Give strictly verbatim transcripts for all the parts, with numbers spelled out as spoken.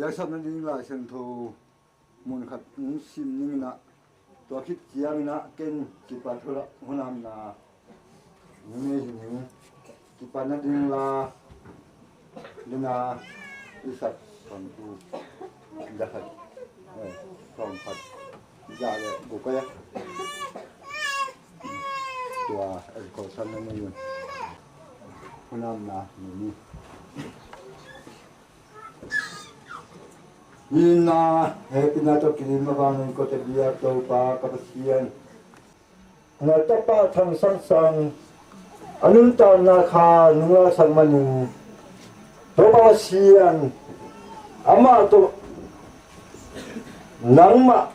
Biaksak nading Lai Siangtho mun khat hong sim ning in ah, tua khit ciangin ah ken kipat hula hunamna hong nei hi ning. Kipat nading la dina i sak songtu, za khat, eh, song khat, za le guk a, tua el ko san na nei un. Hunamna ni ni. Hehpihna, hehpihna tawh kidim a vangin kote biak Topa ka Pasian, na tapa Thang Sang Sang a nuntakna kha nunga sak manin, Topa Pasian, amah tawh nangmah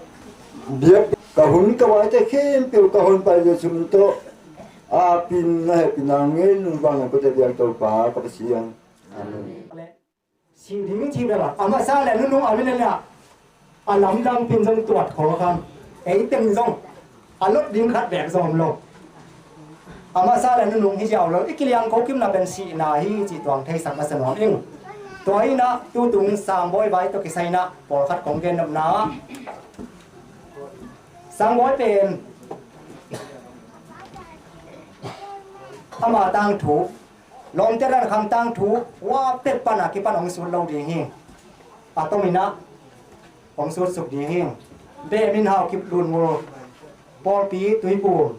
biak ka hun ka vaite khempeuh ka hun pai le sum tawh a pin na hehpihna ngei nung vangin kote biak Topa ka Pasian. Amen. Sih ding ci bel a, a masa le nunung a mi le le a, a lamdang pin zong tuat khol kha. Ei teng zong a lot ding khat bek zong om lo. A masa le nunung hi ziau lo, i kiliang ko kimna pen sihna hi ci tuang theisak masa nuam ing. Tua hi na, tutung Sangbawi vai tawh kisai na pawlkhat kong gen nopna. Sangbawi pen ama tangthu, lawmte dan khang tangthu, hua pet pan a kipan hong sut lo ding hi. A tomin ah hong sut suk ding hi. Beh Min Hau Kip Lun Ngul, pawlpi Tuipu.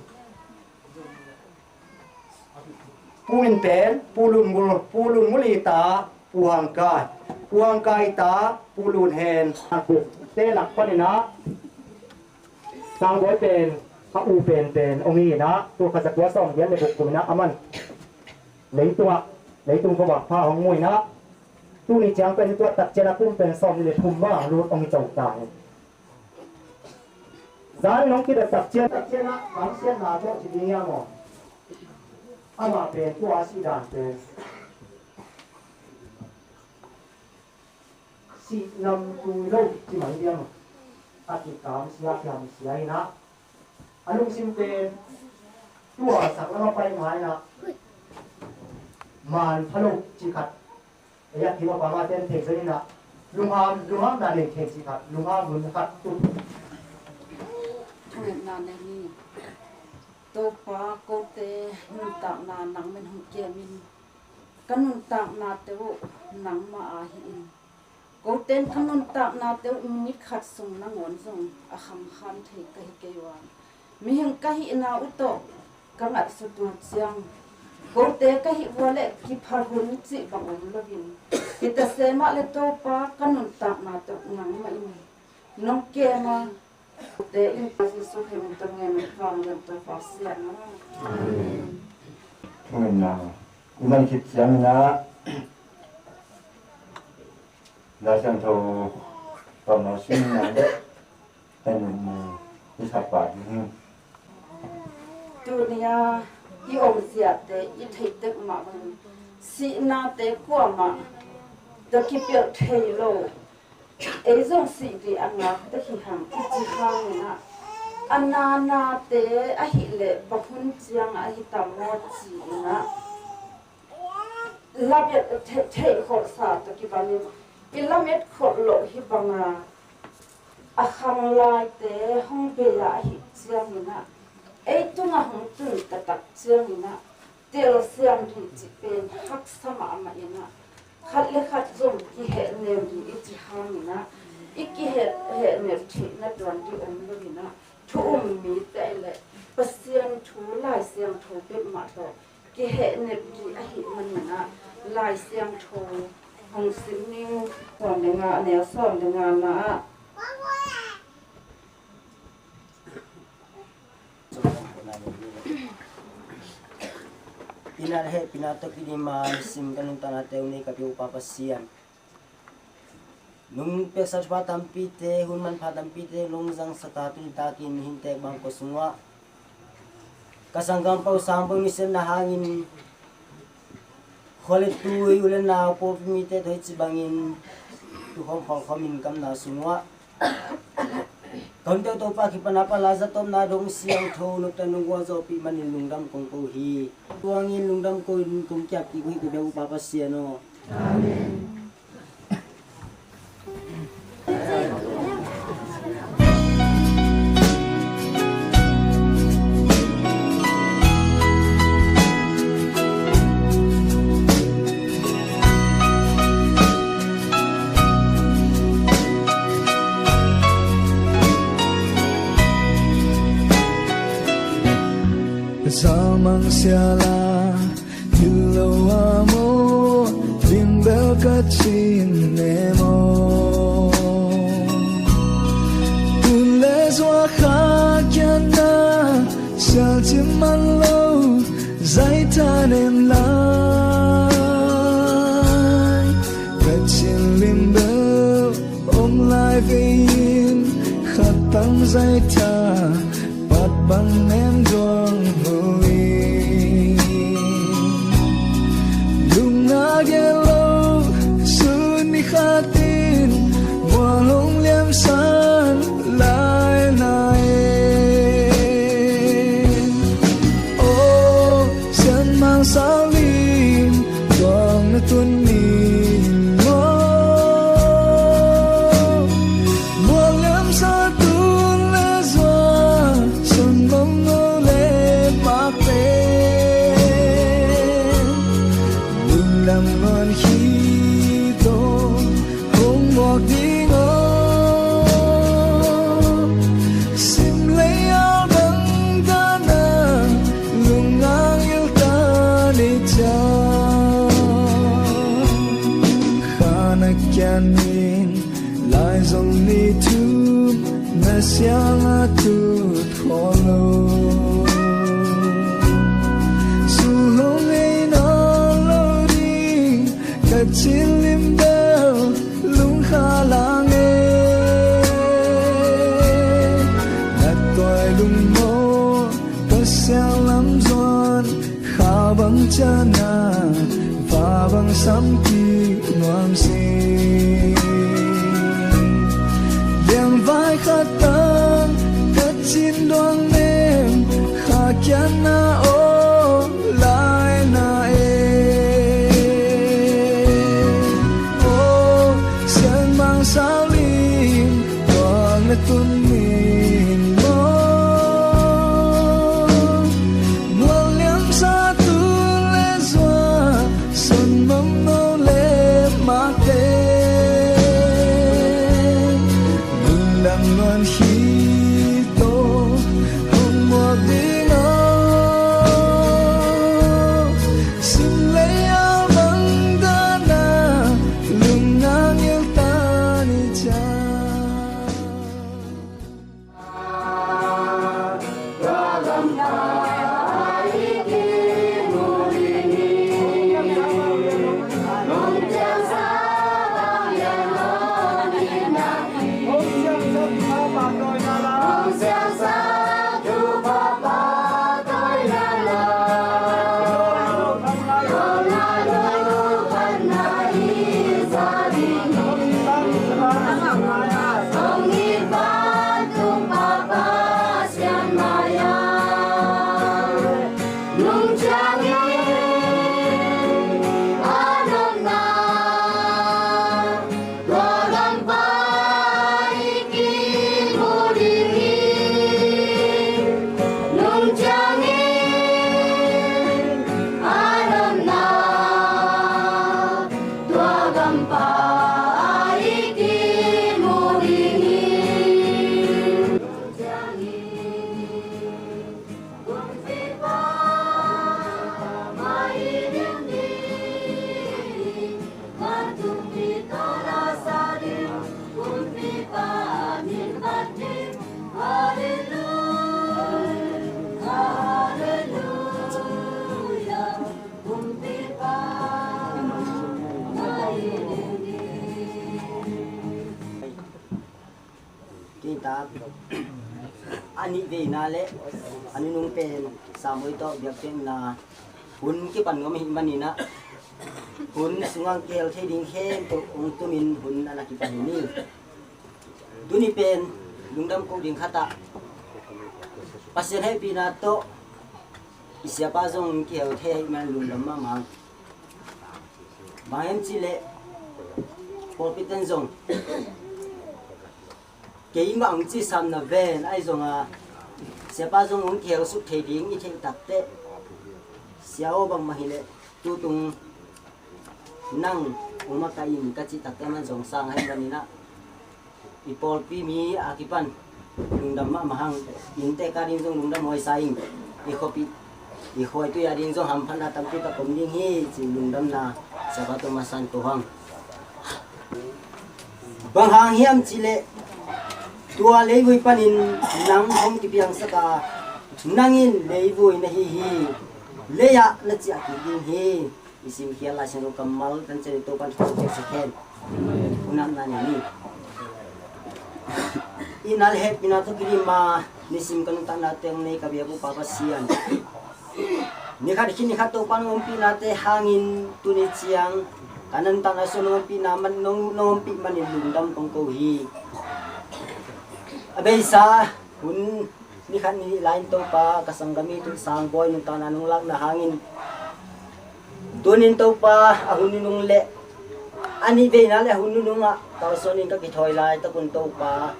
Pu Min Pen, Pu Lun Ngul, Pu Lun Ngul i ta, Pu Hang Kai. Pu Hang Kai i ta, Pu Lun Hen. Te lak panin ah Sangbawi pen, ka u pen pen hong hi in ah, tul khat za kua sawm giat le guk kum in ah aman leitungah, leitung khuavak pha hong mu in ah, tuni ciang pen tua tak ciang a kum pen sawm nih le thum mah lut hong hi co ta hi. Zan in hong kidawsak ciang, tak ciangah bang siatna tawh ci ding hiam aw? Amah pen tua a sih dan pen sih nam tui lo ci mai diam a, a kikam sia kiam sia inah, a lungsim pen tua sak lam a pai mai inah, man pha lo ci khat. Ei a kim a pam a ten thei zong inah, lungham, lunghamna nei thei ci khat, lungham hun khat tu. Thungetna nei ni. Topa, kote nuntakna nang min hong kem in. Ka nuntaknate uh nangmah ahi in. Kote in ka nuntaknate uh minit khat sung nangawn zong a khamkham thei ka hi kei uh a, mihing ka hihna uh tawh ka ngaihsut uh ciang, kote ka hih uh a leh kipha hun cih bang om loin, hita se mah le Topa, ka nuntaknate uh nangmah in nong kem a, te in Jesu Khrih min tawh ngen, vanglian Topa Pasian aw. Amen. Amen. I man khit ciangin ah, Lai Siangtho pamawh sim nang, en in i sakpa ding hi. Tuni-a i omsiate i theih tek mah bangin, sihnate kuamah tawh kipelh thei lo. Ei zong sih ding a ngak tek hi hang i ci hangin ah, a nanate ahih leh bang hun ciang ahi tam maw ci-in ah, lamet theih, theih kholhsa tawh kibanin i lamet kholh loh hi banga, a khanglaite hong bei-a ahih ciangin ah, ei tungah hong tun taktak ciangin ah, telsiam ding cih pen haksa mahmah in ah, khat le khat zong kihehnem ding i ci hangin ah, i kiheh, hehnem theihna tuan ding om loin ah, thu um mite leh Pasian thu Lai Siangtho bek mah tawh kihehnem ding ahih manin ah, Lai Siangtho hong sim ning. Sawm le nga, a neu sawm le nga na ah. Ina le hehpihna tawh kidim a sim ka nuntaknate uh nei ka biak uh Pa Pasian, nong piaksa thupha tampite, hun manpha tampite nong zangsak a, tuni takin hih inntek bangkua sungah ka sanggam Pa U Sang Boi nusiatna hangin, khua le tui, u le nau, pawlpi mite tawh hih ci bangin tukhawm khawngkhawm in ka omna sungah ka hunte uh Topa, kipan a pan Lai Siangtho tawh nong siangtho, nopta nong gualzawhpih manin lungdam kong ko hi. Tua hangin lungdam ko-in kong kiap kik uh hi, ka biak uh Pa Pasian aw. Amen. Zamang siala, hillo a maw, limbel ka cin ne maw? Tun le zuak kha kiatna, sial cin man lo, zai tha nem lai. Ka cin limbel om lai vei in, khat tang zai tha, pat bang nem duang lo in. Lungna gel lo, sun ni khat in, mual hong liamsan lai na in. Maw, Pasian lam zuan kha bang ciangin, va bang sam kik nuam si. Liangvai khat tang ka cin duang nem, kha kian na aw lai na e. Aw, siangmang sau lim, tuang na tun min maw. Mual liam sa tu le zua, sun mam no le mate. Lungdam nuan hi to, hong muak ding aw. Sim lei a mang dan a, lungngil ta ni ciang. Kei ta a nih veina le a nunung pen Samui tawh biakpiakna hun kipan nuam ahih manin ah, hun sungah kihel thei ding khempeuh hong tumin hun a na kipan hi ni. Tuni pen lungdam ko ding khat ah, Pasian hehpihna tawh i siapa zong kihel thei ahih manin lungdam mahmah. Bang hiam cih leh pawlpi ten zong keimah hong cisam na ven ahi zongin, siapa zong hong kihel suk thei ding i theih takteh, sia aw, bangmah hi leh tutung nang hong makaih in ka cih takteh, aman zong sang ahih manin ah, i pawlpi mi a kipan lungdam mahmah hang. Innte ka ding zong lungdam huai sa ing. I khuapih, i khuaitui a ding zong hamphatna tampi tak om ding hi, ci lungdamna siapa tawh masa ko hang. Bang hang hiam cih leh tua leivui panin nang hong kipiangsak a, nang in leivui na hi hi. Lei ah na ciah kik ding hi. I simkhial Lai Siangtho kammal kan cian i Topa'n thupha hong pia sak hen. Hun ah na nei ni. I na le hehpihna tawh kidim a nisim ka nuntakna teng nei ka biak uh Pa Pasian, ni khat khit ni khat Topa'n hong ompihnate hangin tuni ciang ka nuntakna sung hong ompihna man, hong, hong ompih manin lungdam kong ko hi. A beisa hun ni khat ni nih lai-in Topa, ka sanggam i Tuh Sang Bawi nuntakna nong lakna hangin, tuni-in Topa, a hun nunung le a nih veina le a hun nunung ah kalsuan in ka kithawi laitak un Topa,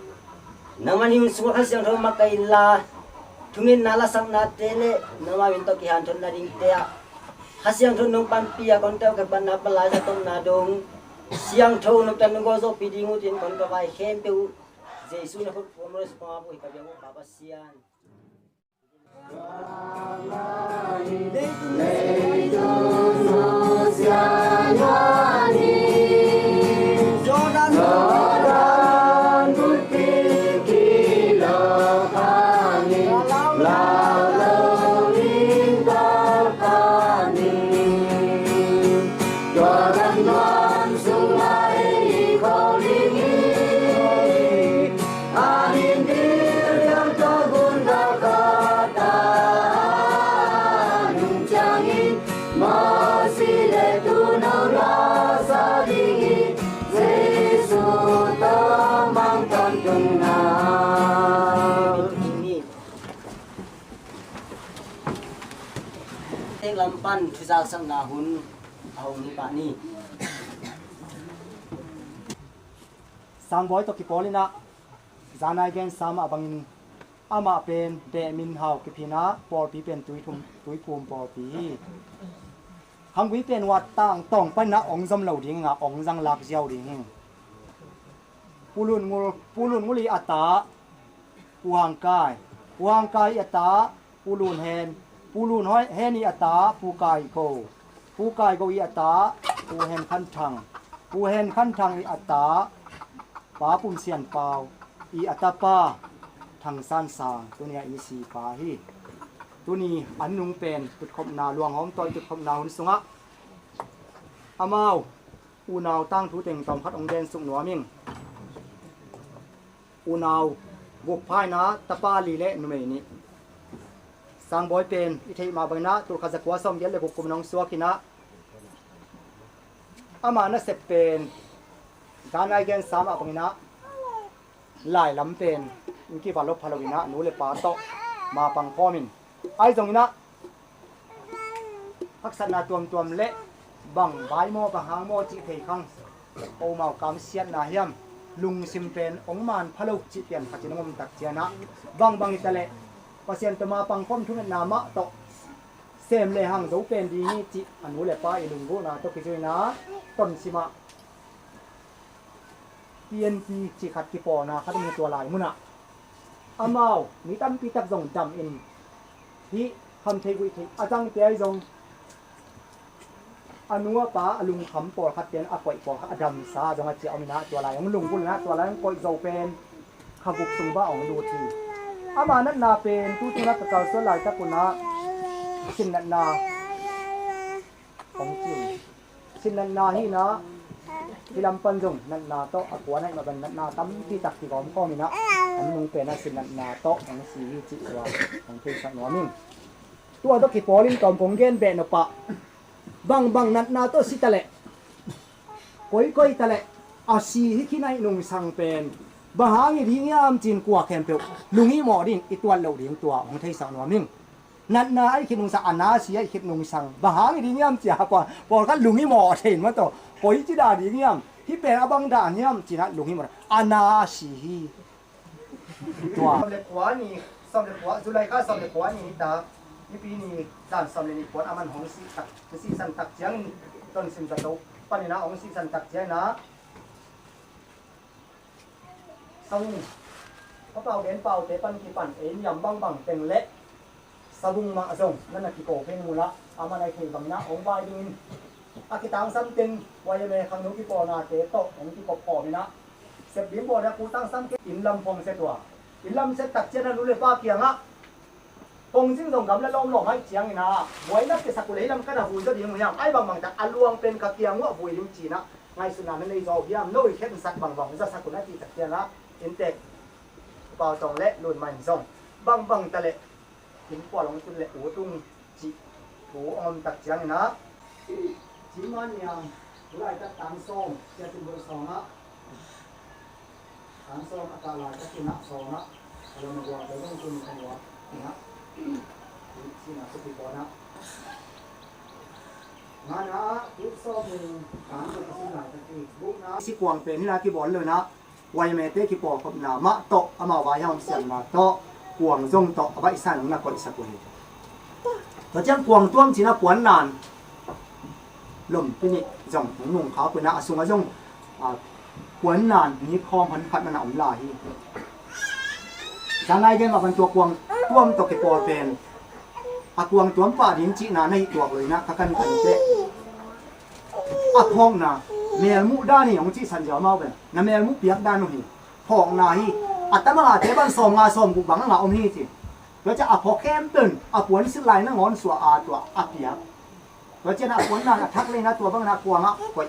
nangmah in hun sungah Kha Siangtho makaih inla, thungetna lasaknate le nangmah min tawh kihanthawn nadingte ah Kha Siangtho nong panpih a, kong teh ka panna palai zatawhna dong siangtho nong tan nong gualzawhpih ding uh ci-in kong ka vai khempeuh uh Jesu na khut kuam roi suk panga buh hi ka biak uh Pa Pasian. Lam pan thuzaksakna hun a hong hi pah ni. Sangbawi tawh kipawl in ah, zanai gensa mah bangin amah pen Deh Min Hau kiphin ah, pawlpi pen Tuithum, Tuiphum pawlpi hi. Khanggui pen Wat Tang Tawng panin ah ong zom lo ding a, ong zang lak ziau ding hi. Pu Lun Ngul, Pu Lun Ngul i a ta Pu Hang Kai, Pu Hang Kai i a ta Pu Lun Hen, Pu Lun Hoi, Hen i a ta Pu Kai Go, Pu Kai Go i a ta Pu Hen Khan Thang, Pu Hen Khan Thang i a ta Pa Pum Sian Pau, i a tapa Thang San Sang, tuni a i sipa hi. Tuni an nung pen tutkhopna, luanghawm tawh i tutkhopna hun sungah amau unau tangthu teng tawm khat hong gen suk nuam ing. Unau guk pha in ah, tapa li le numei nih. Sangbawi pen i theih mah bangin ah tulkhat zakua sawmgiat le guk kum in hong suak in ah, ama nasep pen zanai gensa mah bangin ah, lai lam pen in kiva lo pha lo in ah, nu le pa tawh ma pang khawm in, ahi zongin ah haksatna tuamtuam le bang vai maw, bang hang maw cih thei khang, omau kamsiatna hiam, lungsim pen hong man pha lo cih pian khat in hong om tak ciang ah, bangbang hi ta leh Pasian tawh ma pang khawm thungetna mah tawh sem le hang zo pen ding hi cih a nu le pa i lunggulhna tawh kizui in ah, Tonsim ah P N P cih khat kipawlna khat om hi. Tua lai munah amau mi tampi tak zong dam in, hih kham thei guih thei a zangte ahi zong, a nu a pa a lungkham pawlkhat ten a koih pawlkhat a damsa zong a ciah om in ah, tua lai hong lunggulh in ah, tua lai hong koih zo pen kha guk sung bah hong lut hi. Ama natna pen tu tunah ka kalsuan laitak un ah sin natna hong ci uh hi. Sin natna hi in ah, hih lam pan zong natna tawh a kuan ahih mah bangin natna tampi tak kigawm khawm in ah, an nung pen ah sin natna tawh hong si hi cih tua hong theisak nuam ing. Tua tawh kipawl in tawm kong gen beh nop ah, bangbang natna tawh si ta leh, koikoi ta leh, a si hi khin ahih nungsang pen bang hang hi ding hiam ci-in kua khempeuh lunghimawh ding, i tuat loh ding tua hong theisak nuam ing. Natna ahih khit nungsang, a na si ahih khit nungsang, bang hang hi ding hiam ci-a pawl, pawlkhat lunghimawh thei in maw, tua koici dan ding hiam, hih pen a bang dan hiam ci-in ah lunghimawh, a na si hi. Tua sawm le kua ni, sawm le kua, July kha sawm le kua ni hi ta, Nipi ni zan sawm le nih kuan a man hong sihtak, hong sihsantak ciangin, Tonsim zato panin ah hong sihsantak ciangin ah, Savung, Pa Pau Gen Pau te pan kipan ei niam bangbang teng le Savung mah zong na na kiko pheng mula, a man a i thei bangin ah hong vai dingin a kitangsam teng Y M A khangno kipawlnate tawh hong kikop khawm in ah, September le a ku tangsam ke inn lam phong set uh a, inn lam set tak ciang a nu le pa kiangah, kong zing zong gamla lawmlawm ahih ciangin ah, buaina kiasak uh le hih lam ka na vui zaw ding uh hiam, ahih bangbang tak a luang pen ka kiang uh ah vui ding ci-in ah ngaihsutna na nei zaw uh hiam, no i khensat bangbang zasak un a cih tak ciang ah, inntek Pau Tawng le Lun Main zong bangbang ta leh inn pual hong tun le ut ung cih thu hong om tak ciangin ah, Cima Niang, tu laitak tang sawm, Sia Tin Bul sawm ah, tang sawm a kah laitak in ah sawm ah, a lam a guak le zong tun a guak in ah, sina supi pawn ah, ngana ah tu sawm in tang sawm a sin laitak i bukna si kuang pen hi na kibawl lo in ah, Y M A te kipawlkhopna mah tawh, amau vai hong siamna tawh, kuang zong tawh a baihsa in hong na koihsak uh hi. Tua ciang kuang tuam ci-in ah puannan lompi nih zong hong nungkhak uh in ah, a sungah zong, a, puannan mi khawng hon khat man a om lai hi. Zanai gen mah bang tua kuang tuam tawh kipawl pen a kuang tuam pah ding cihna na hih tuak lo in ah, ka kan kan teh. A phawkna, melmuh dan hi hong cihsan ziau amau pen. Na melmuh piak dan uh hi. Phawkna hi. A tamangate bang sawmnga sawmguk bang a ngah om hi ci. Tua ciah a phawk khempeuh in a puansilh lai nangawn suah a tua a piak. Tua ciah a puanna a thak lei in a tua bang in a kuang ah koih.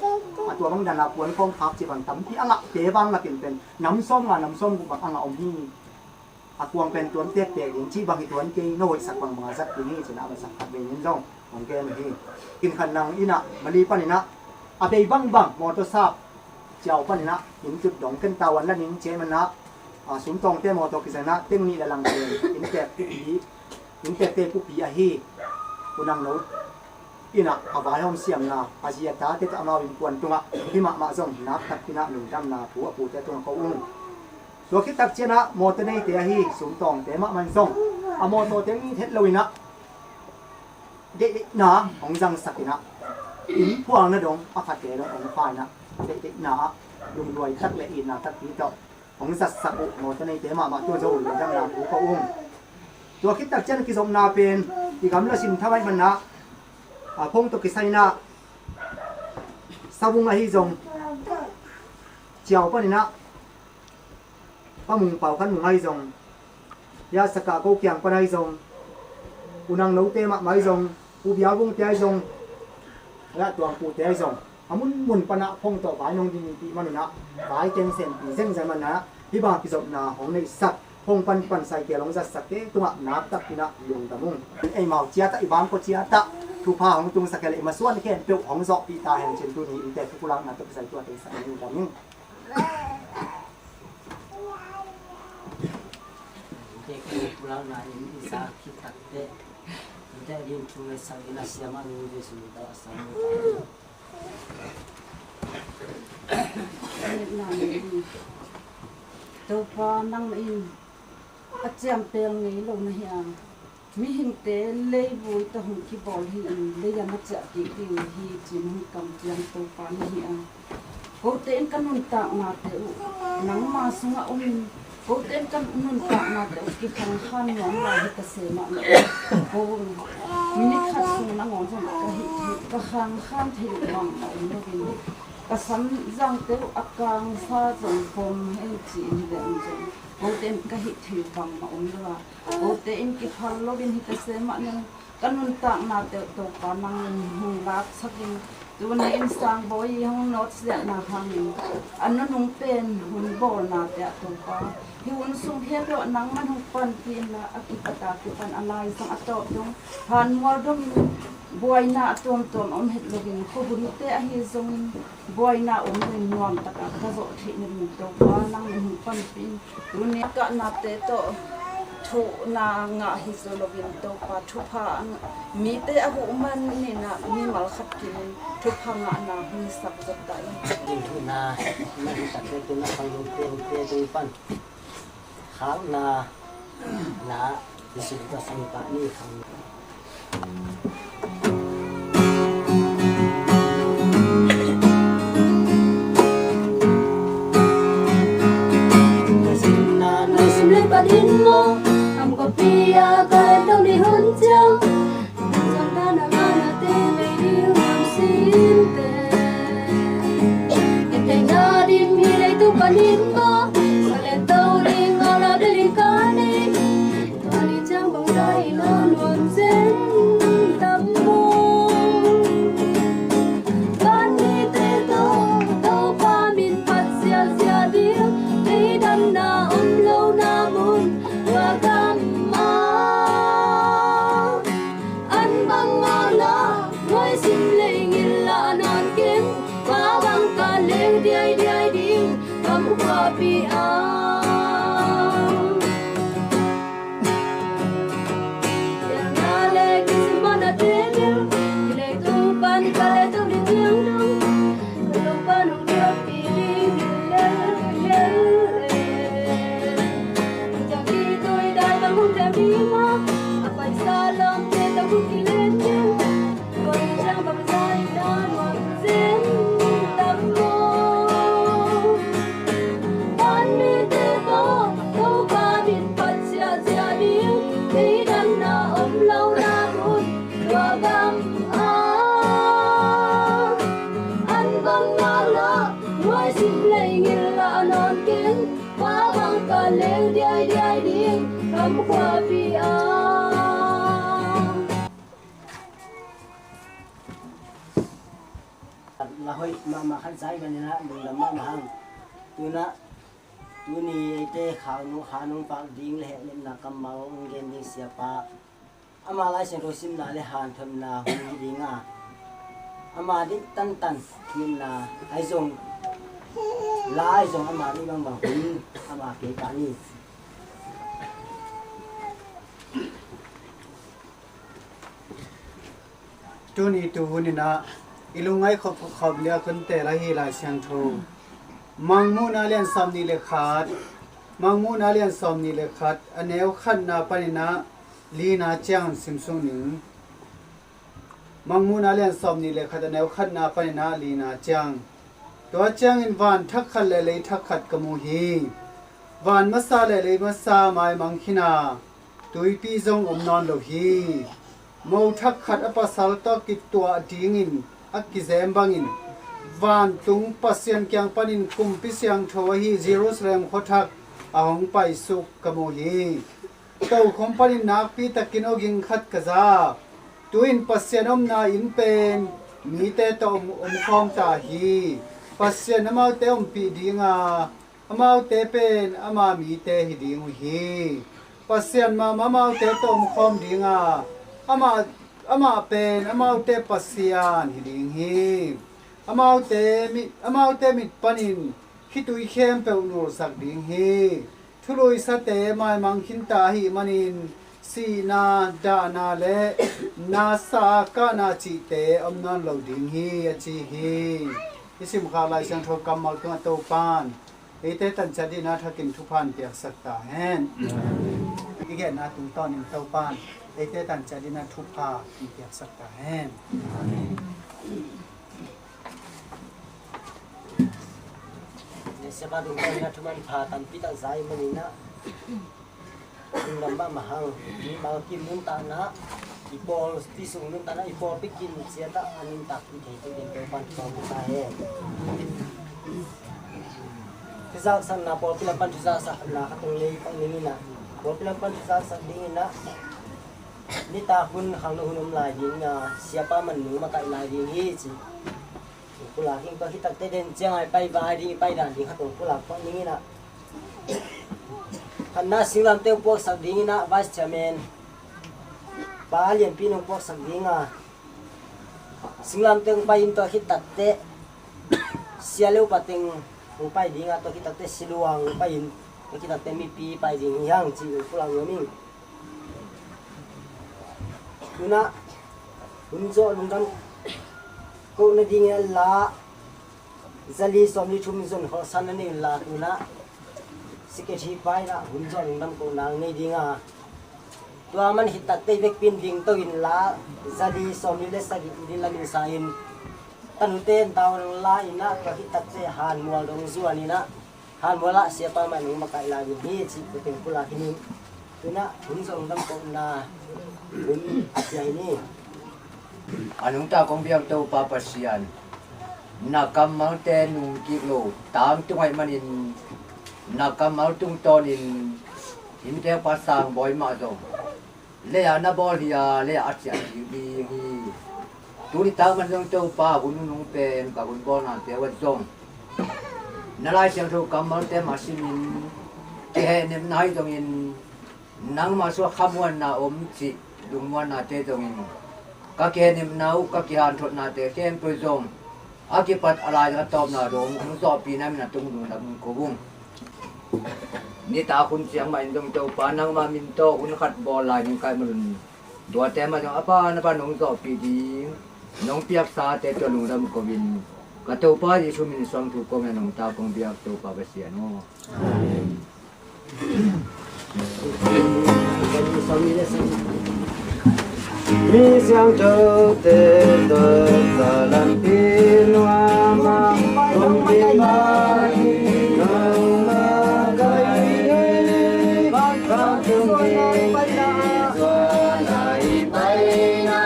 A tua bang dan a puan khawng khak ci bang tampi a ngahte vang lakin pen nam sawmnga nam sawmguk bang a ngah om hi. A kuang pen tuam tektek ding cih bang hi tuan kei, na hoihsak bangbang a zat ding hi ci-in a va sak khat vei ning zong hong gen uh hi. Kinkhan nang inn ah Mali panin ah a bei bangbang mawtaw sap ciau panin ah inn tut dong ken tawan la ning ci-a man ah, a, Sum Tawngte mawtaw kizang ah teng nih le lang pen inntek pupi, inntekte pupi ahi. U Nang No, Inah a vaihawm siamna a zi a tate tawh amau innkuan tungah hih mahmah zong nakpi takin ah lungdamna thu a pute tungah ko ung. Tua khit tak ciangin ah mawtaw neite ahi sumtawngte mahmah in zong a mawtawte it het lo inah deihdeihna hong zangsak inah, inn phualna dong a khate dong hong pha inah, deihdeihna ah lungduai tak le itna takpi tawh hong zatsak uh mawtaw neite mahmah tua zo lungdamna thu ko ung. Tua khit tak ciang kizopna pen i gamla sin thamai manah a phung tawh kisai inah Savung ahi zong, Ciau panin ah Pa Mung Pau Khan Mung ahi zong, Yasaka Ko Kiang pan ahi zong, U Nang Note mahmah ahi zong, U Bial Vungte ahi zong, Tuangpute ahi zong, a munmun panah phung tawh vai nong ding pi manun ah vai keng senpi zengzeng manah hih bang kizopna hong neihsak, phung pan pan sai kia long zatsak te tungah naktak inah lungdam ung. Eimau ciatah i bangkua ciatah thupha hong tungsak kei le i masuan khempeuh hong zawhpih ta hen cin tuni innte thupulakna tawh kisai tua tengsak lungdam ung. Innte thupulakna in i sa khit tak teh innte ding thu le sang in a siamah nu Jesu min tawh a sang. Topa nangmah in a ciampel ngei lo na hi a, mihingte leivui tawh hong kibawl hi in lei-ah na ciah kik ding hi ci-in hong kamciam Topa na hi a, kote in ka nuntaknate uh nangma sungah om in, kote in ka nuntaknate uh kikhangkhan nuam lai hi ka sem ah na om. Ko ni khat sung nangawn zong ka hih thei, ka khangkhan thei uh bangmah om lo in, ka samzangte uh a kangsa zong pom hen ci-in hi leh om zong kote in ka hih thei uh bangmah om lo a, kote in kiphal lo in hi ka sem ah na om. Ka nuntaknate uh Topa nangin hong laksak in, tuni in Sangbawi i hong nawtsiatna hangin a nunung pen hun bawlnate ah Topa, hih hun sung khempeuh ah nangman hong panpih inla, a kipat a kipan a laizang a tawp dong hanmual dongin buaina a tuamtuam a om het loin khuahunte ahi zongin buaina om loin nuam takah ka zawh theih nading Topa nangin hong panpih in. Tuni a kahnate tawh thuhna ngah hi zo loin Topa thupha a ngah, mite a huh man ninah mimal khat kinin thupha ngahna hong sak zot ta in. Ding thuhna na hi takte tuna khang lungte hongte tung pan khakna na hi sum ka sum ka ni khang. Ka simna na sim lei panin maw, am ko pi a ka tong ni hun ciang. Zong ta na ma na te lei ni hun sin te. Ete na dim hi lei tu panin maw, ka le tau ling a la de ling ka ni. Tua ni ciang bang zai na nuam zen tam maw. Van mite tawh Topa min phat ziahziah ding, theidanna om lona mun tua gam ah. An bang ngak lah nuai sim lei ngil lah nawn keng, pa bang ka leng diaidiai ding gam khuapi ah. Van mite tawh Topa min phat ziahziah ding, theidanna om lona mun tua gam ah. An bang ngak lah nuai sim lei ngil lah nawn keng, pa bang ka leng diaidiai ding gam khuapi ah. La hoih mahmah khat zai manin ah lungdam mahmah hang. Tunah tuni eite khau nung kha nung pak ding le hehletna kammal hong gen ding siapa, ama Lai Siangtho simna le hanthotna hun hi ding a, ama ding tantan nginna ahi zong, la ahi zong ama ding bangbang hun ama kei pah ni. Tuni tu hunin ah i lungngaih khopkhop liak hunte la hi Lai Siangtho. Mangmuhna lian sawmnih le khat, Mangmuhna lian sawmnih le khat, a neu khatna panin ah lina ciang sim suk ning. Mangmuhna lian sawmnih le khat, a neu khatna panin ah lina ciang. Tua ciangin van thak khat le lei thak khat ka mu hi. Van masa le lei masa maimang khin a, tuipi zong om nawn lo hi. Mo thak khat a pasal tawh kituah dingin a kizem bangin, vantung Pasian kiang panin kumpi siangtho ahi Jerusalem khuathak a hong paisuk ka mu hi. Tokhom panin nakpi takin awging khat ka za. Tu-in Pasian omna inn pen mite tawh om, omkhawm ta hi. Pasian amaute ompih dinga, amaute pen ama mite hi ding uh hi. Pasian mahmah amaute tawh omkhawm dinga, amah, amah pen amaute Pasian hi ding hi. Amaute mit, amaute mit panin khitui khempeuh nulsak ding hi. Thuluisate maimang khinta ahih manin sihna, dahna le nasa, kahna cihte om nawn lo ding hi, a ci hi. I simkhak Lai Siangtho kammal tungah Topan eite tanciat dingin a thakin thupha hong piaksak ta hen. I genna tungtawnin Topan eite tanciat dingin a thupha hong piaksak ta hen. Siapa tungtawnin a thuman pha tampi tak za ahih manin ah, lungdam mahmah hang. Mimal kim nuntakna, i pawlpi sung nuntakna, i pawlpi kim ciat ah a nuntakpih thei tu ding Topan thupha hong pia ta hen. Thuzaksakna, pawlpi lam pan thuzaksakna khat hong nei pak ning in ah, pawlpi lam pan thuzaksak dingin ah nitak hun khangno hun om lai ding a, siapa man nung makaih lai ding hi ci. Pulak hi ing. Tua khit takteh den ciang a i pai vai ding, i pai dan ding khat hong pulak pak ning in ah, khatna singlamteh hong puaksak dingin ah vice chairman pa lianpi in hong puaksak ding a, singlamteh hong pai in, tua khit takteh sia le upa teng hong pai ding a, tua khit takteh siluang hong pai in, tua khit takteh mipi pai ding hi hang ci hong pulak nuam ing. Tu-in ah hun zawh lungdam kohna dingin ah la zali sawmli thum zon kholhsan na nei un la, tu-in ah secretary pa in ah hun zawh lungdam kohna hong nei ding a, tua man khit takteh i vekpi in dingto in la zali sawmli le sagih ding lamin sa in, tanute in tau dong la in ah, tua khit takteh hanmual dong zuan in ah, hanmual ah siapa mah nung makaih lai ding hi cih tua teng pulak hi ning. Tu-in ah hun zawh lungdam kohna hun a pia hi ni. A nungta kong biak Topa Pasian, na kammalte nungkik lo tangtung ahih manin, na kammal tungtawnin inntek pa sang bawi mah zong lei-ah na bawl hi a, lei-ah a ciah ding hi. Tuni tak man zong Topa, hun nunung pen ka hun bawlnate uh ah zong na Lai Siangtho kammalte mah simin, kihehnepna hi zongin, nangmah suak khamuanna om cih lungmuannate zongin, ka kihehnepna uh, ka kihanthotnate khempeuh zong a kipat a lai a tawpna dong hong zawhpihna min a tung lungdam hong ko ung. Nitak hun ciang mah in zong Topa, nangmah min tawh hun khat bawl lai hong kai mah un. Tuate mah zong a ban a ban hong zawhpih ding nong piaksate tawh lungdam ko-in, ka Topa Jesuh min suang thu ko-in a nungta kong biak Topa Pasian aw. Amen. Mi siangthote tawh ka lampi nuam a, hong kimang hi nangmah ka hi. Ka tung ding zuan a i paina,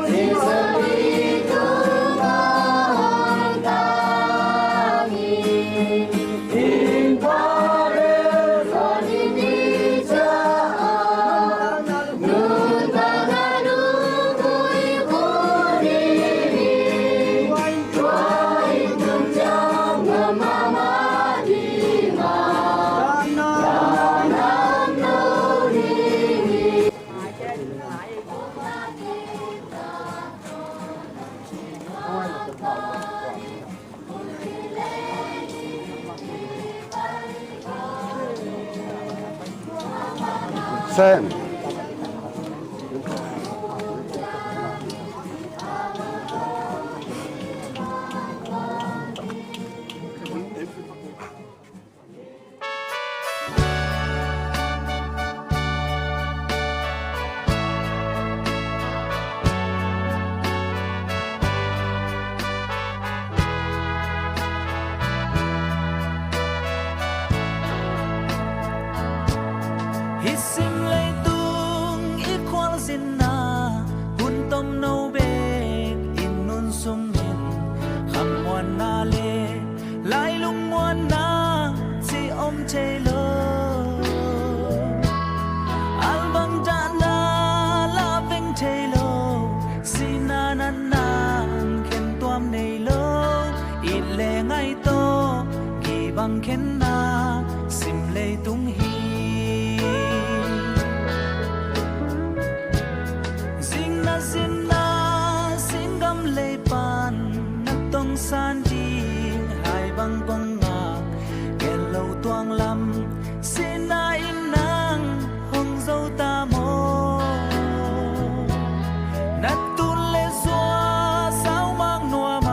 Jesuh i tungah hong tang hi. Sen. Sinna singgam lei pan na tongsan ding hai bang kong ngak, gel lo tuang lam sinna in nang hong zo ta maw? Na tun le zua sau mang nuam a,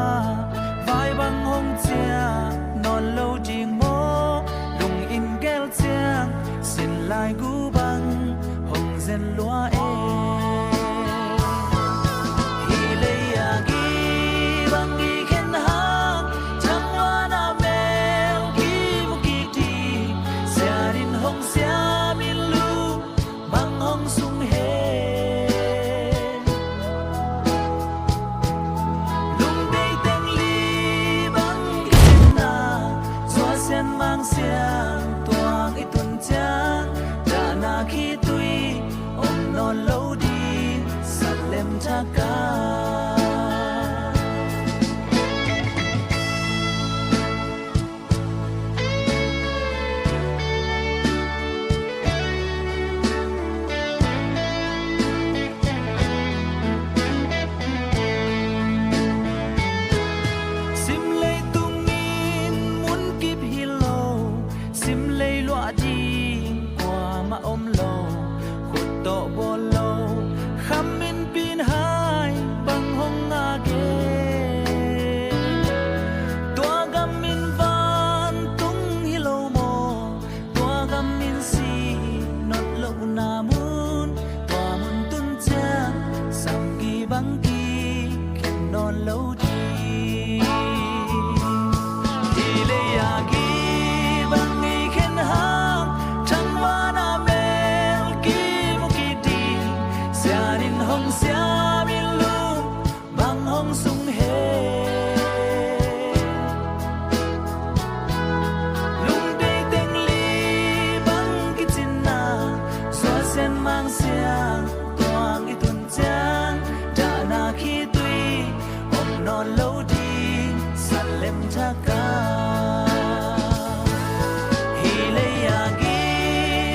vai bang hong ciah nawn lo ding maw? Lung in gel ciang sin lai gu bang hong zen lua e. Hi lei a gi bang i khen hang, thangvan a mel ki mu kik ding, sian in hong siam in lung bang hong sung he. Lungdei teng li bang kisinna, zua sian mang siang tuang i tun ciang, dahna khitui om nawn lo ding salem thak a. Sim leitung in mun kip hi lo, sim lei luah ding kuamah om lo, khut tawh bawl lo, kham in pin hai bang hong ngak e. Tua gam in vantung hi lo maw? Tua gam in si not lohna mun, tua mun tun ciang samgi bang kikhen nawn lo ding. Hi lei a gi bang i khen hang, thangvan a mel ki mu kik ding, sian in hong siam in lung bang hong sung he. Lungdei teng li bang kicinna, zua sian mang siang tuang i tun ciang, dahna khitui om nawn lo ding salem thak a. Hi lei a gi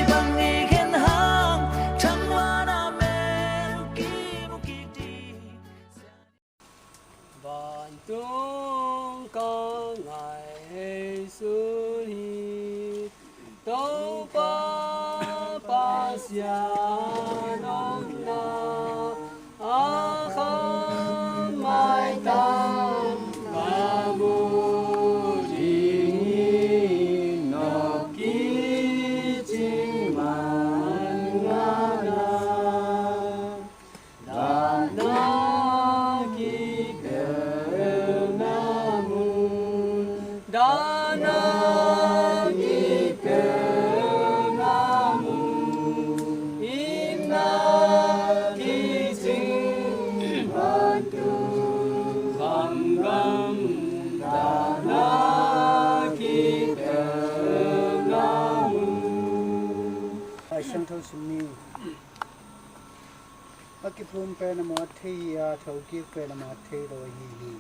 bang i khen hang, thangvan a mel ki mu kik ding. Vantung ka ngaih ei sun hi, Topa Pasian omna a kham maitam ka mu ding hi, nawk kicing man ngana. Dahna kipelna mun, dahna kipelna mun, itna kicing bantuk, gamgam dahna kipelna mun. Lai Siangtho sim ni. A kiphum pen amau a thei hi a, thokik pen amau a thei lo ahi hi.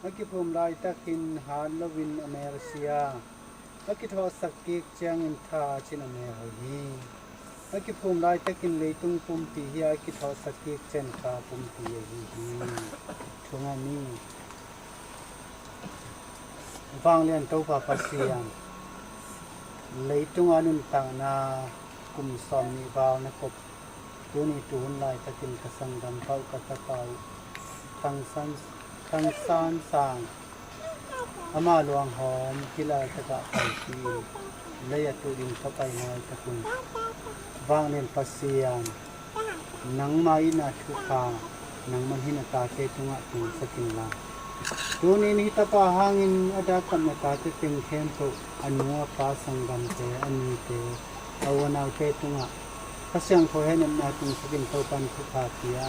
A kiphum laitakin hat loin a mel si a, a kithawhsak kik ciangin tha cin a mel hi. A kiphum laitakin leitung pumpi hi a, a kithawhsak kik ciang tha pumpi ahi hi. Thunga ni. Vanglian Topa Pasian, leitunga nuntakna kum sawmnih val na kop, tuni tuhun laitakin ka sanggam pau ka tapa uh Thang San, Thang San Sang, ama luanghawm kila takah paipi in lei a tuh in ka pai laitakun, Vanglian Pasian, nangmah in a thupha nangman hin a tate tungah tungsak inla, tuni in hih tapa hangin a dak kamna tate teng khempeuh, a nu a pa, sanggamte, a nute, a u a naute tungah Kha Siangtho hehnemna tungsakin Topan thupha pia.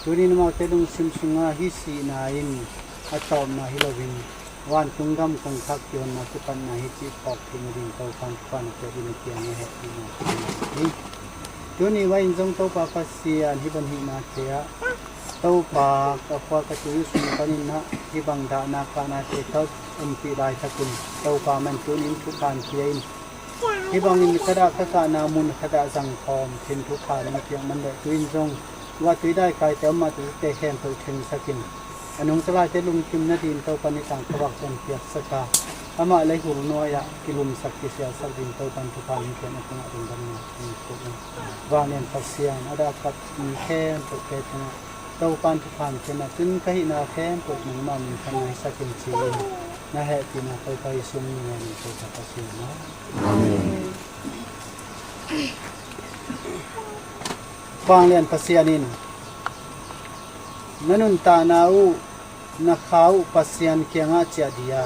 Tuni in amaute lungsim sungah hih sihna in a tawpna hi loin, vantung gam kongkhak kihonna kipatna hi cih phawk theihna ding Topan thupha na pia ding na kiang a hehpihna hi. Tuni mah in zong Topa Pasian, hih bang hihna te ah Topa, ka khua ka tui sung panin ah hih bang dahna kahnate ka ompih laitakun Topa, man tuni in thupha pia in. Hih bangin ka dah ka kahna mun khat ah zangkhawm khin thupha nong piak man leh, tu-in zong Tua tui daikaite om mah, tuate khempeuh thengsakin, a nungta laite lungkim nadin Topa nitang khuavak pen piaksak a, amah leihur nuai-ah kilumsak kisialsak ding Topan thupha min piakna tungah lungdamna kong ko ing. Vanglian Pasian, a dah a kap mi khempeuhte tungah Topan thupha min piakna tun ka hihna khempeuh nangmah min khanaisakin ci-in na hehpihna Topa Jesuh min in Topa Pasian aw. Amen. Vanglian Pasian in na nuntakna uh, na kha uh Pasian kiangah ciah dih a,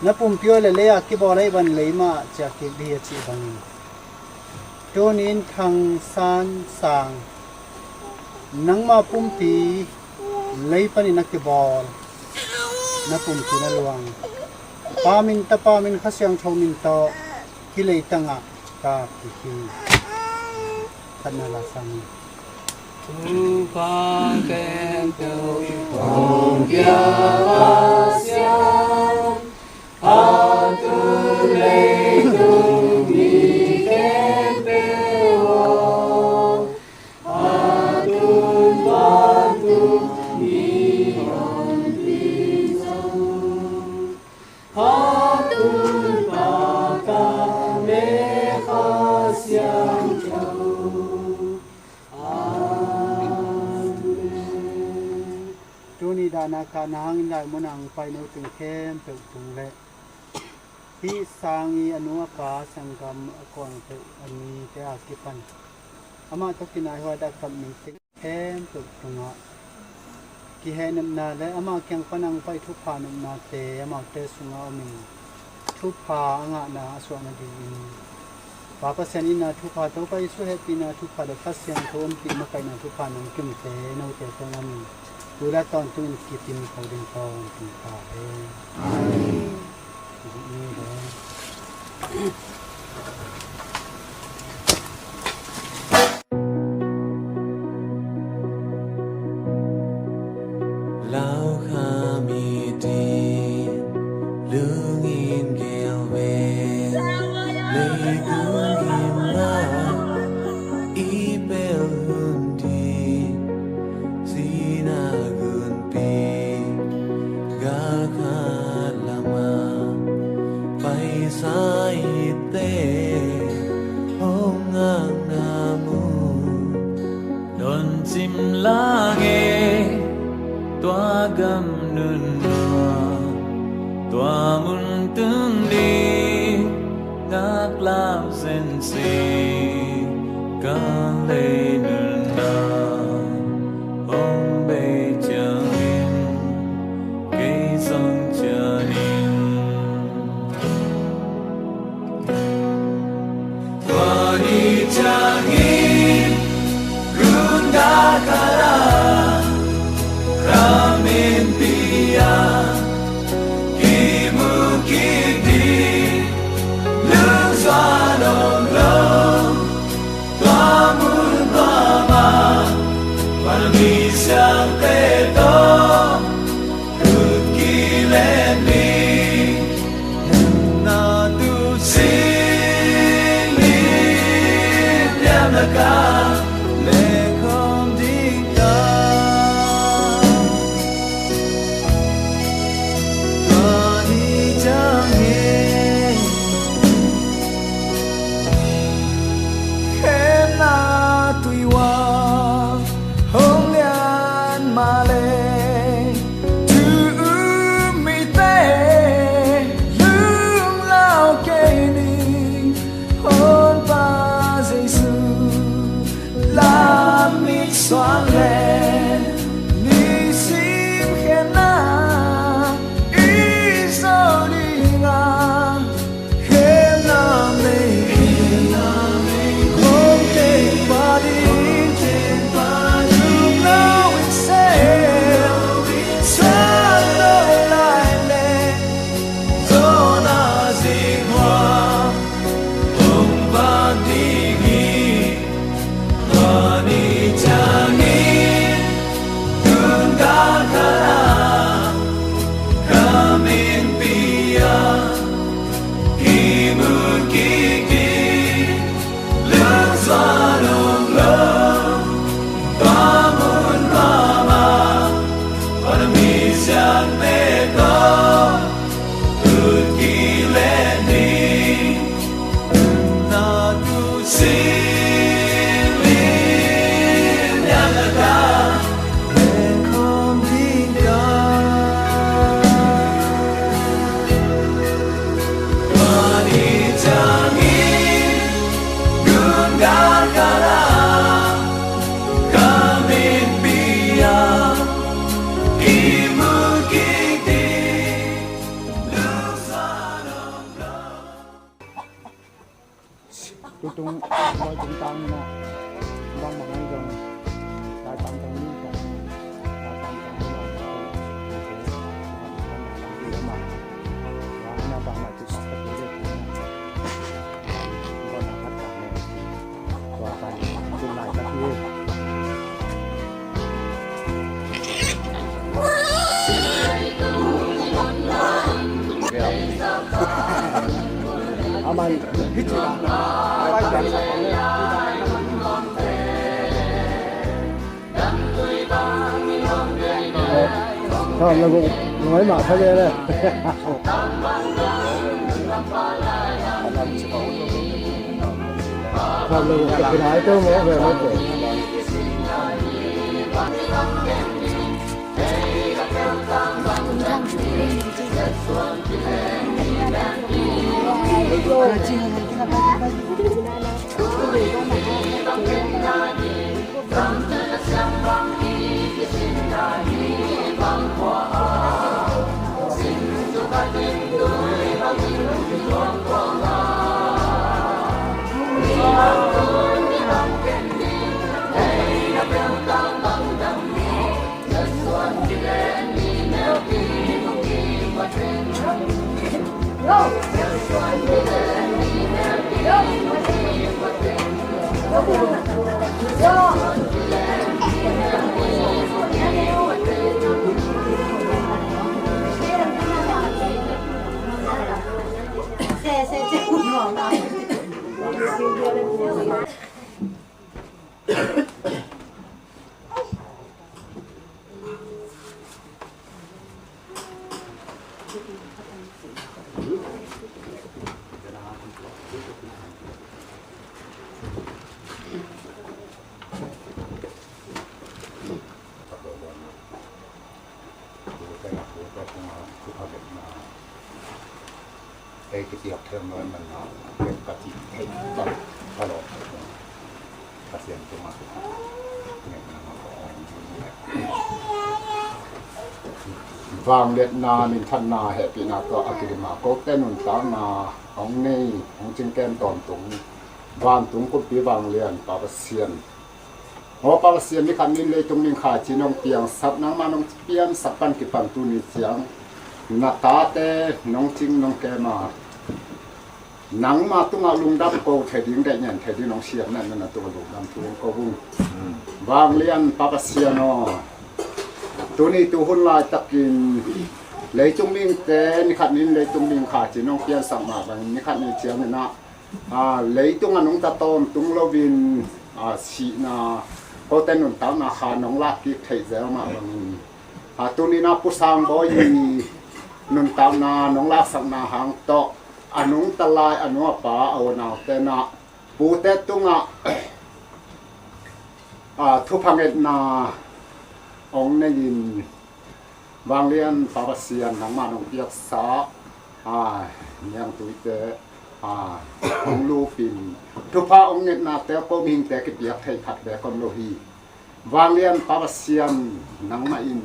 na pumpi uh le lei-a kibawl ahih bangin lei mah ciah kik dih a cih bangin, tuni-in Thang San Sang, nangma pumpi lei panin a kibawl, na pumpi na luang, Pa min, Tapa min, Kha Siangtho min tawh hih leitangah ka kik hi. Khatna la sang hi. Thupha khempeuh hong pia Pasian, a tun leitung mi khempeuh aw, a tun vantung mi hong pi zo. A tun Pa, Tapa le Kha Siangtho. Amen. Tuni dahna ka na hangin lai munah hong pai note khempeuh tung le hih sang i a nu a pa sanggam a kuang peuh a mite a kipan amah tawh kinaihuai dah kap mite khempeuh tungah kihehnepna le amah kiang pan hong pai thupha nopnate amaute sungah om in thupha a ngahna a suah nadingin Pa Pasian itna thupha, Topa Jesuh hehpihna thupha le Kha Siangtho ompih makaihna thupha nong kimte note tungah om in tu le tawntungin kipin kho ding tawntung ta hen. Amen. Lau kha mi din lungin gel ve, leitung himna i pel hun din, sina gunpi galkhat lamah paisa hitte hong ngakna mun. Don cim lange tua gam nunnuam, tua mun tun ding ngaklam sensi, ka lei nunna hong bei ciangin kei zong cianin. Tua ni ciangin runda kala ramen pia kimu kik ding lungzua lomlom. Tua mun mahmah Vanmi Siangtho tawh khut kilen ding. Na tu sing lim liam na ka le khawm ding ta. Tua ni ciangin khemna tui uah hong lian mah leh, thu um mite lunglau kei ni. Honpa Jesu, lam mit suang leh nisim khemna i zo ding a, khemna mei hong teng pah ding, lungno in sem suak lo lai leh, zawn a zik hua hong vak ding hi. Tua ni ciangin Ei kipiak thei lo ahih manin, ka cih theih bang ka lawh. Pasian tungah ngetna mah ka om. Vangliatna, minthanna, hehpihna tawh a kidim a, kote nuntakna hong nei, hong cingken tawntung vantung kumpi vanglian Pa Pasian. Aw Pa Pasian, ni khat ni leitung ming khaici nong piangsak, nangmah nong piansak pan kipan tuni ciang na tate nong cing nong kem a, nangmah tungah lungdam ko thei ding, deih ngen thei ding nong siam na, na tungah lungdam thu ko ung. Vanglian Pa Pasian aw, tuni tuhun laitakin leitung mingte ni khat ni leitung ming khaici nong piansak mah bangin ni khat ni ciangin ah, a, leitung a nungta tawntung loin, a, sihna, kote nuntakna kha nong lak kik theih zel mah bangin, a, tuni-in ah Pu Sang Bawi i nuntakna nong laksakna hang tawh a nungta lai a nu a pa a unaute in ah pute tungah, a, thupha ngetna hong nei-in, vanglian Pa Pasian, nangmah nong piaksa, a, niangtuite, a, hong lupin, thupha hong ngetnate ko mihingte kipiak theih khat beek om lo hi. Vanglian Pa Pasian, nangmah in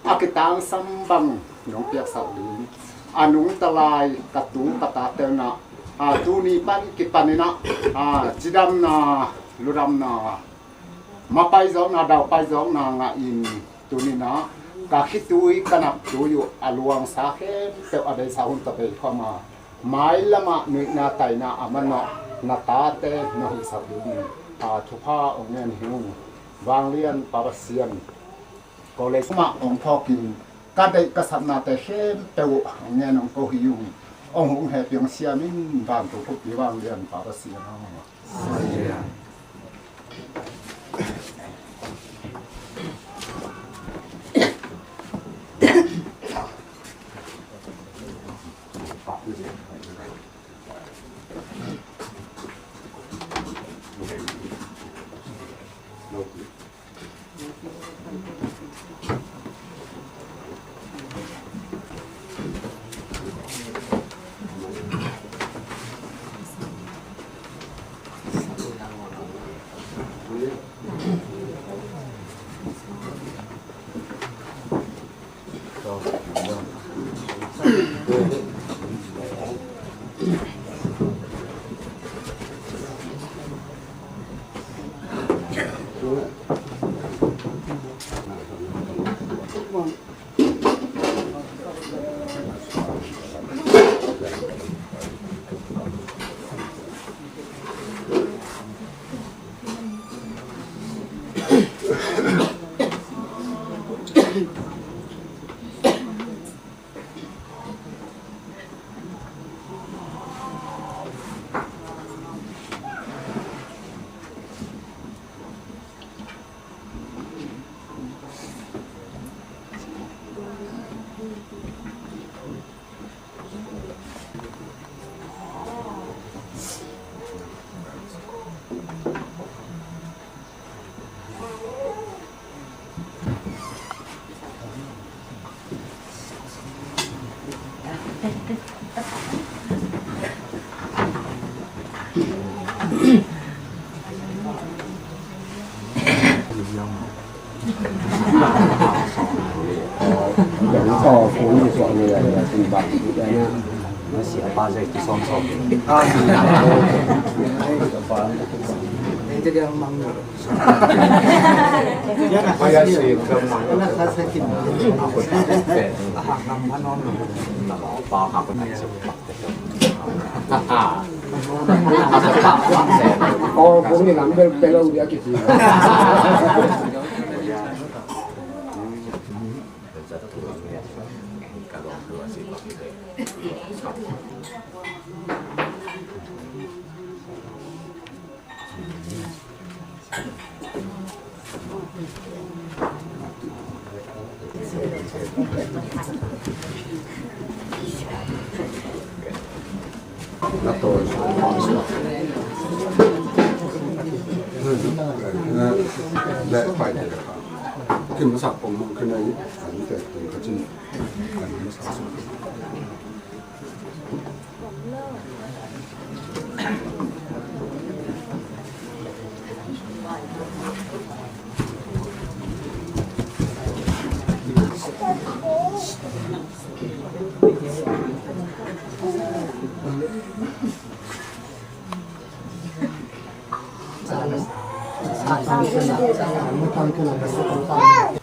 a kitangsam bang nong piaksak ding, a nungta lai ka tu ka tate in ah, a, tuni pan kipanin ah, a, cidamna, ludamna, mapaizawkna, daupaizawkna ngahin, tuni-in ah ka khitui ka naptui uh a luangsa khempeuh a beisa hun tawh bei khawm a, mailamah nuihna taina a manawh na tate nong hihsak dingin, a, thupha hong ngen hi ung. Vanglian Pa Pasian, ko lei mah hong phawkin ka deih ka satnate khempeuh uh hong ngen hong ko hi ung. Hong hung hehpih hong siam in, vantung kumpi vanglian Pa Pasian aw.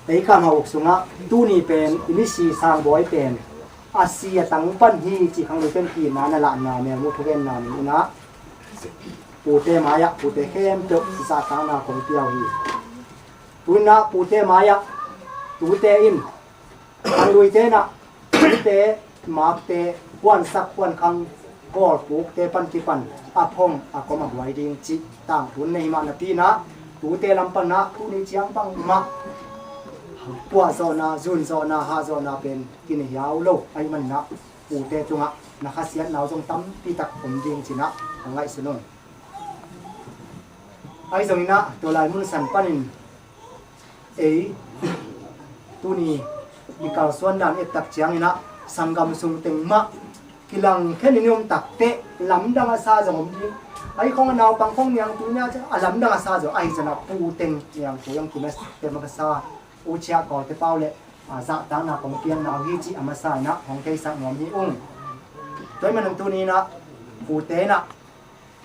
Ei kham hauh sungah tuni pen i misi Sangbawi pen a si a tang pan hi cih khang lui pen kihna na lahna melmu thugenna ni inah pute mai-ah pute khempeuh zahtakna kong piau hi. Tuinah pute mai-ah tute in khangluite inah tute makte puansak puankhang kawlpukte pan kipan a phong a kom a buai ding cih tangtun nei mah napi inah tute lam panah tuni ciang bangmah puahzawhna, zunzawhna, hahzawhna pen kinei hiau lo ahih maninah pute tungah na khasiatna uh zong tampitak om ding cinah a ngaihsun ung. Ahi zonginah tua lai mun san panin ei tuni i kalsuan dan ettak cianginah sanggam sung teng mah kilangkhen in i om takteh lamdang a sa zong om ding. Ahi khong a naupang khong niangtu nia a lamdang a sa zong ahi zonah pu teng niangtu zong kinasep a sa uciah kawlte pau le a zahtakna kong piakna uh hi cih a masa inah hong theisak nuam hi ung. Tua ahih manin tuni inah pute inah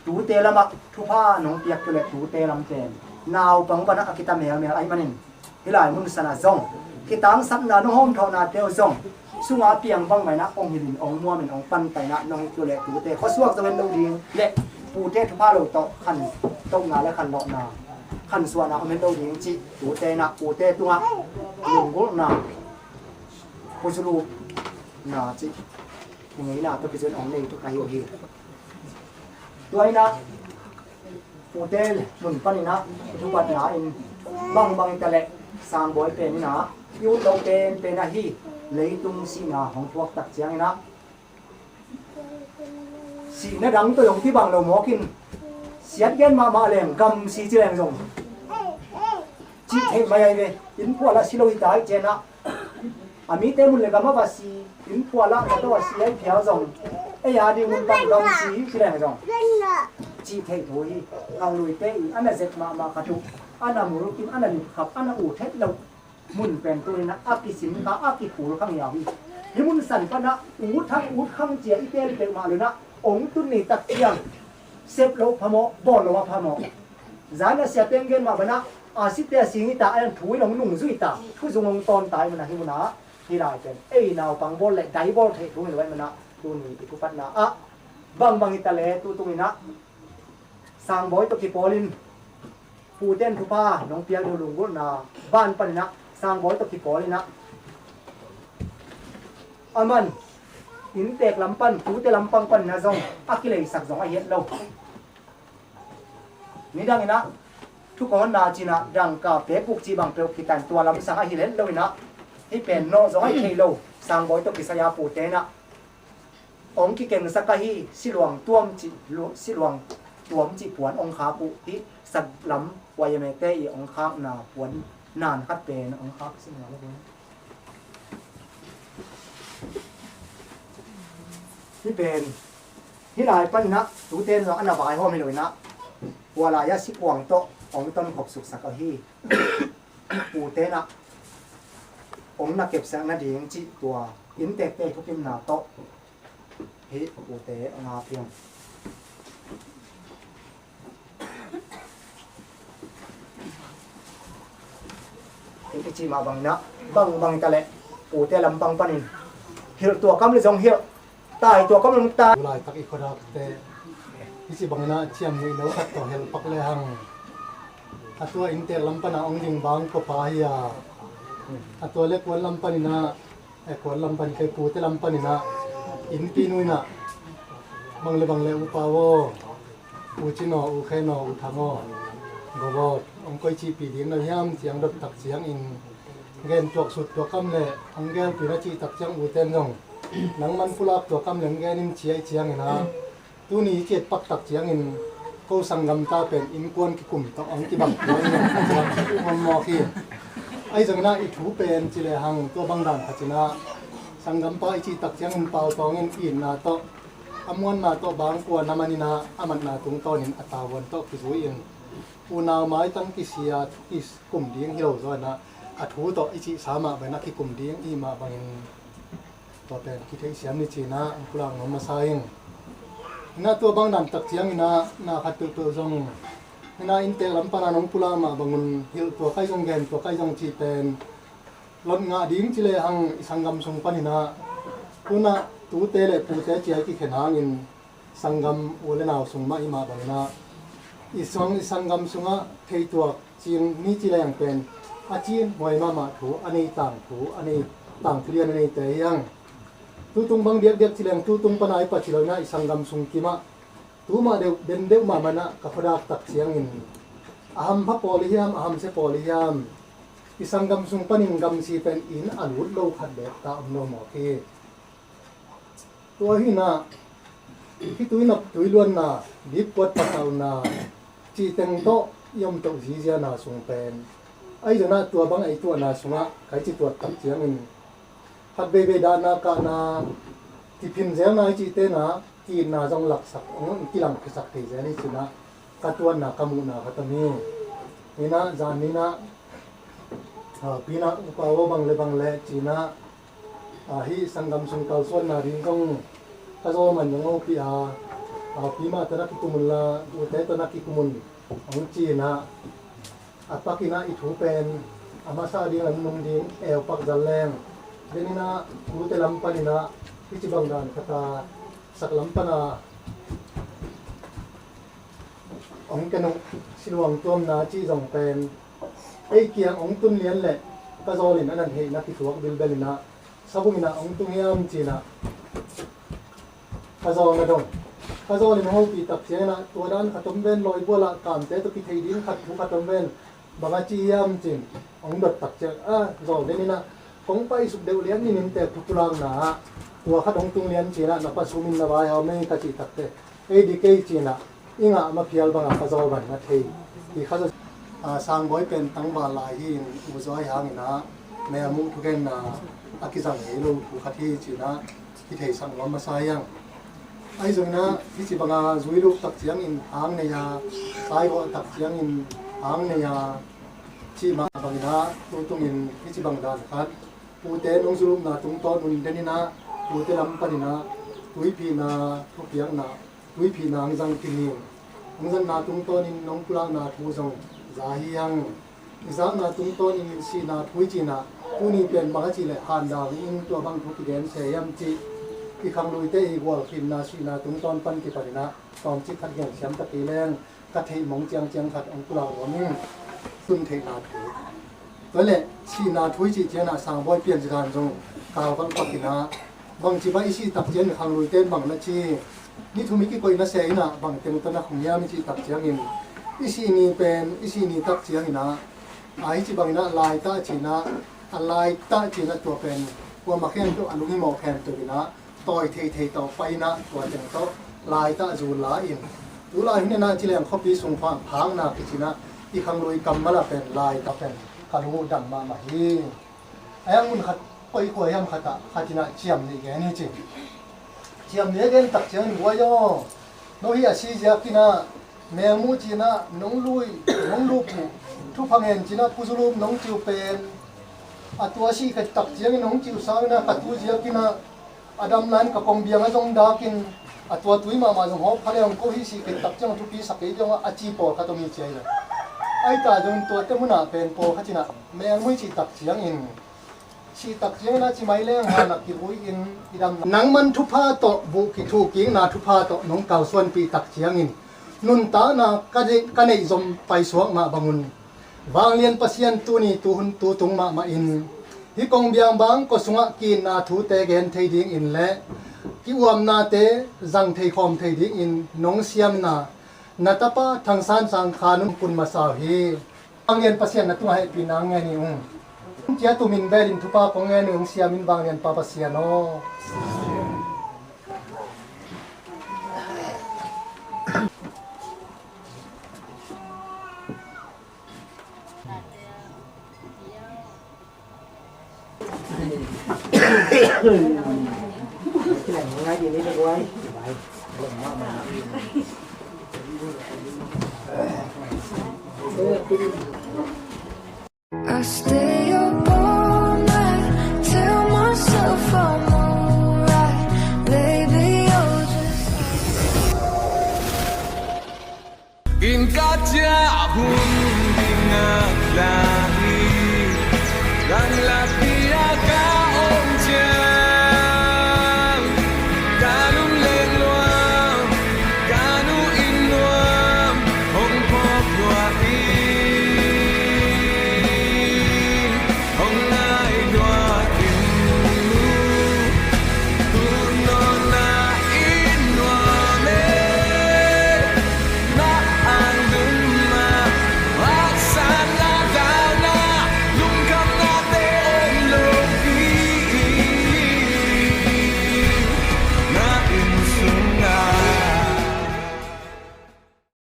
tute lamah thupha nong piak tu le tute lam pen naupang banah a kita melmel ahih manin hih lai mun sanah zong kitangsapna nong hawmthawhnate uh zong sunga piang bangmah inah ong hilhin ong muamin ong panta inah nong hih tu le tute khuasuak zo hen lo ding le pute thupha lo tawh khan tohna le khan lawhna khan suahna om hen lo ding cih tute inah pute tungah lunggulhna, huzulupna cih i ngeina tawh kizui in ong nei tuk ahi uh hi. Tua inah pute mun paninah thupatna in bangbang hita leh Sangbawi pen inah i ut lo penpen ahi leitung sihna hong thuak tak cianginah sihna dang tawh zong kibang lo mawkin siat gen mahmah leng gamsi ci leng zong cih theih mai ahi ve. Inn phualah si lo hita ih cianah a mite mun le gam a va si, inn phualah na tawh a si ahi phial zong ei a ding mun pan gamsi hi ci leng zong cih theih thu hi. Khangluite ih a na zek mahmah khat uh a na mulkim a na lipkhap a na ut het loh mun pen tuninah a kisim kha a kikhul kha ngiau hi. Hih mun san panah ut khang ut khang cia i tel peuhmah lunah ong tun ni tak ciang sep loh phamawh, bawl loh a phamawh. Zan a sia teng gen mah banah a site a sing i ta a thu in ong nungzui ta thu zung ong tawn ta i munah hih munah hih lai pen ei naupang bawl le dai bawl theih thu hi lo i munah tuni i thupatna ah bangbang hita le tu tunginah Sangbawi tawh kipawlin puten thupha nong piak ding lunggulhna ban paninah Sangbawi tawh kipawlinah a man inntek lam pan tute lampang paninah zong a kileisak zong a hiat lo. Nidanginah thukawnna cinah dangka pekbuk cih bang peuh kitan tua lamsang a hi let loinah hih pen nawh zong a hi thei lo. Sangbawi tawh kisai a pute inah ong kikengsak ahi siluang tuam cih lu- siluang tuam cih puan ong khak uh hih saklam Y M A te ih ong khakna puan nan khat pen ong khak sin ngal uh. Hih pen hih lai panin ah tute in zong a na vaihawm hi lo in ah, tua lai-ah sikuang tawh hong tonkhop suksak ahi. Pute in ah hong na kepsak nading cih tua inntekte thupinna tawh hih pute hong ap hi. I cih mah bangin ah, bangbang ta leh pute lam bang panin hilh, tua kam le zong hilh, tai tua kam le zong tai. Laitak i khuadakte i cih bangin ah ciam nuih lo khat tawh helh pak le hang, a tua inntek lam pan a hong ding bang kua pa hi a, a tua le kuan lam panin ah, eh, kuan lam pan kei, pute lam panin ah, innpi nu in ah, bang le bang le upa aw, U Cin aw, U Khen aw, U Thang aw, Gawt aw, hong koi cihpih ding na hiam ci-a hong dot tak ciangin, gen tuak sut tua kam le hong gelpih na cih tak ciang, ute in zong nangman pulak tua kam le hong gen in ci ahih ciangin ah, tuni i ciat pak tak ciangin ko sanggampa pen innkuan kikum tawh hong kibang tua in hong mawk hi. Ahi zongin ah i thu pen ci le hang tua bang dan khat in ah, sanggampa i cih tak ciangin pautawng in itna tawh, a muanna tawh bang kua na man in ah, a matna tungtawnin a tavuan tawh kizui in, unau maitang kisia thu kikum ding hi lo zaw in ah, a thu tawh i cihsa mah bangin a kikum ding i hih mah bangin, tua pen kitheihsiam ni ci-in ah hong pulak nuam masa ing. Hi in ah tua bang dan tak ciangin ah, na khat peuhpeuh zong hi in ah inntek lam pan a nong pulak mah bangun hilh tua kai zong, gen tua kai zong cih pen lot ngah ding ci le hang, i sanggam sung panin ah, tu-in ah tute le pute ci-a i kikhen hangin, sanggam u le nau sung mah i hih mah bangin ah, i sang, i sanggam sungah theih tuak cing ni ci leng pen, a cin huai mahmah thu a nei, tangthu a nei, tangthu lian a neite hi hang. Tutung bang diakdiak ci leng, tutung pan a i pacih lo in ah, i sanggam sung kim ah tu mah deuh, den deuh mahmah in ah ka khuadak tak ciangin, a hampha pawl i hiam, a hamsia pawl i hiam, i sanggam sung panin gamsi pen inn a lut lo khat beek ta om lo mawk hi. Tua hi in ah, hih tui nap tui luanna, dipkuat patauhna cih teng tawh i om toh ziaziana sung pen, ahi zongin ah tua bang ei tuahna sungah ka i ci tuat tak ciangin, khat veivei dahna kahna, kiphin zelna i cihte in ah, ki-itna zong laksak, hong kilangkhiasak thei zel hi ci-in ah ka tuanna, ka muhna khat om hi. Hi in ah zan ni in ah, ah, pi in ah, upa aw, bang le bang le ci-in ah, ah, hih sanggam sung kalsuanna ding zong ka zawl man zong hopih a, ah, pi mah tawh na kikum un la, ute tawh na kikum un, hong ci-in ah, a pak in ah i thu pen a masa ding, a nunung ding eu pak zal leng, den in ah tute lam panin ah hih ci bang dan khat a sak lam pan a hong ken uh, siluang tuamna cih zong pen ei kiang hong tun lian leh ka zawl in a na theih na kituak bilbel in ah, sabung in ah hong tung hiam ci-in ah ka zawl na dong. Ka zawl in hong hopih tak ciangin ah, tua dan khat om ven, lawibual ah kamte tawh kitheih ding khat, thu khat om ven, bang a ci hiam ci-in hong dot tak ciang, ah, zawl den in ah kong paisuk deuh lian ni, inntek thu pulakna ah tua khat hong tung lian ci-in ah, na pa sum in na vaihawm ei ka cih tak teh, ei dik ei ci-in ah, i ngah ma phial bang a ka zawl bang na thei hi. Kha zaw, ah, Sangbawi pen tangval lai hi in, U Zaw hangin ah melmuh thugenna a kizang ngei lo thu khat hi ci-in ah kitheisak nuam masa hi hang. Ahi zongin ah hih ci bang a zui luk tak ciangin hang nei a, saigawh tak ciangin hang nei a, cih mah bangin ah, tutungin hih ci bang dan khat, pute nong zui lukna tungtawn un den in ah, pute lam panin ah tuiphihna thupiakna, tuiphihna hong zang khin hi. Hong zatna tungtawnin nong pulakna thu zong za hi hang. I zakna tungtawnin sihna thu i cih in ah, tuni pen bang a cih leh han dang in tua bang thu kigen se hiam cih, i khangluite i gualkhinna sihna tungtawn pan kipan in ah tawmcik khat gensiam ta kei leng, ka theih mong ciangciang khat hong pulak nuam ing. Tun theihna thu. Tua leh sihna thu i cih ciangin ah, Sangbawi Piancik han zong kalvalh pak in ah, bangci bang i sih tak ciangin khangluite in bang na ci, ni thum i kikoihna se in ah bang teng tawh na khum hiam i cih tak ciangin, i sih ni pen, i sih ni tak ciangin ah, a, hih ci bangin ah laitah ci-in ah, a laitah ci-in ah tua pen kuamah khempeuh a lunghimawh khempeuh in ah tawi theithei tawh pai in ah, tua teng tawh laitah zu la in, tu lai hun in ah ci leng khuapi sung phakna kici in ah, i khanglui kammal ah pen laitah pen ka lungdam mahmah hi. A hiang mun khat, koi khua hiam khat ah khat in ah ciam nih gen hi ci. Thiam ni a gen tak ciangin, guai aw, no hi a si ziakin ah, mengmuh ci-in ah nong lui, nong lup uh, thupha ngen ci-in ah Pu Zu Lup nong ci uh pen, a tua sih khit tak ciangin nong ci uh sangin ah ka tu ziakin ah, a dam lai-in ka kongbiang ah zong dakin, a tua tui mahmah zong hawp kha leng ko hi, sih khit tak ciang thupi sa kei ding a, a ci pawlkhat om hi ci a hi. Ahi ta zong tuate mun ah pen pawlkhat in ah mengmuh cih tak ciangin, cih tak ciangin a ci mai leng hanak kivui-in i dam. Nangman thupha tawh, vuh kithuhkikna thupha tawh nong kalsuanpih tak ciangin, nuntakna ka neih, ka neih zom paisuak mah bangun, Vanglian Pasian tuni tuhun tutung mahmah in, hih kong biangbang kua sungah ki-itna thute gen thei dingin le ki-uamnate zang thei khawm thei dingin nong siamna, na tapa Thang San Sang Khan Un kun masa uh hi. Vanglian Pasian na tungah hehpihna ngen hi ung. Cia tumin belin thupha kong ngen hi ung, siamin Vanglian Pa Pasian aw. I stay